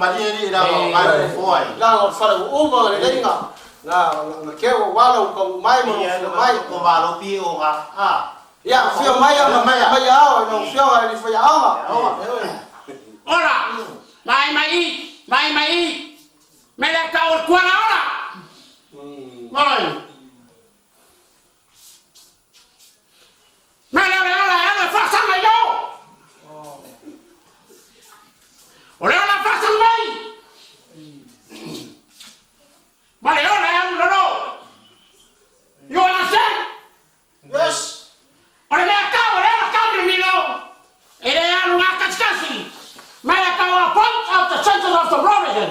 Malie alii leaga o ngai o fofoa ai. Leaga o le fale ua uma ona lelei na na na keu aua lou taunuu mai ma lou afio mai. Ko malo pi o ga a. Ia afio mai ma mai ao i lau afioga i le faiaoga. Ola, mai mai i, mai mai i. Mele ka o kuala ola. Oi. Mele ole ola e ala faasanga i o. O le ola faasanga mai. Ma le ola e alu lalo. You understand? Yes. O le mea tau o le ola kamilomilo, e le alu ngā kasikasi, mai a tau a point of the center of the Floridan.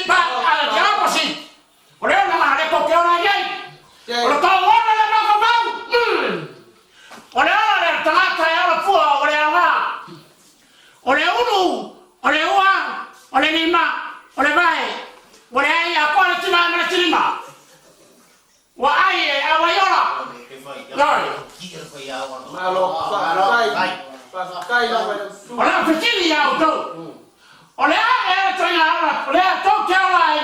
But the opposite, o le ola ngā le ko ke ola i nei. O le tau ola le mafaufau. O le ola le tagata e ola fua o le aoga. O le ulu, o le ua, o le lima, o le vae, o le ai a koa le tima ma le tilima. Ua ai e auai ola. Ioe. Malo, faafetai. Faafetai lava i lau susuga. O lau fesili ia outou, o le a ea le toeaina ola, o le a tou te ola